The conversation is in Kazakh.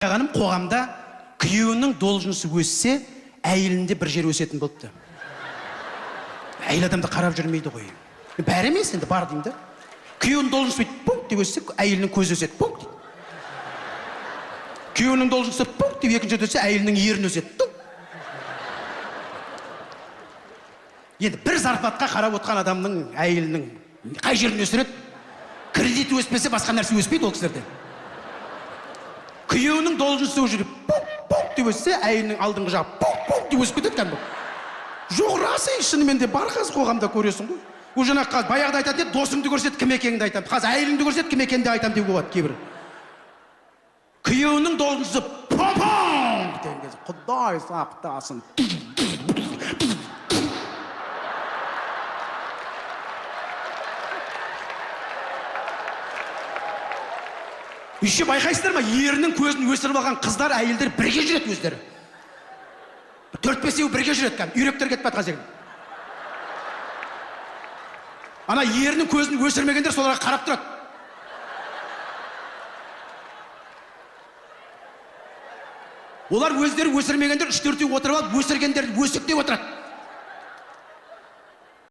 Байқағаным, қоғамда күйеуінің должности өссе, әйелінде бір жер өсетін болыпты. Әйел адамды қарап жүрмейді ғой. Бәрі емес енді, бар деймін да. Күйеуінің должности бүйтіп пункт деп өссе, әйелінің көзі өседі пункт дейді. Күйеуінің должности пункт деп екінші рет өссе, әйелінің ерні өседі. Тук. Енді бір зарплатқа қарап отқан адамның әйелінің қай жерін өсіреді? Кредит өспесе, басқа нәрсе өспейді ол кісілерде. Күйеуінің должности уже пук пук деп өссе, әйелінің алдыңғы жағы пук пук деп өсіп кетеді кәдімгі. Жоқ, рас ей, шынымен де бар қазір қоғамда көресің ғой. Уже ана баяғыда айтатын еді, досыңды көрсет, кім екеніңді айтамын. Қазір әйеліңді көрсет, кім екеніңді айтамын деуге болады кейбір. Күйеуінің должности пом-пом деген кезде, Құдай сақтасын. Еще байқайсыздар ма, ерінің көзін өсіріп алған қыздар, әйелдер бірге жүреді өздері. Төрт-бесеуі бірге жүреді кәдімгі, үйректер кетіп жатқан секілді. Ана ерінің көзін өсірмегендер соларға қарап тұрады. Олар өздері өсірмегендер үш-төртеу отырып алып, өсіргендерді өсектеп отырады.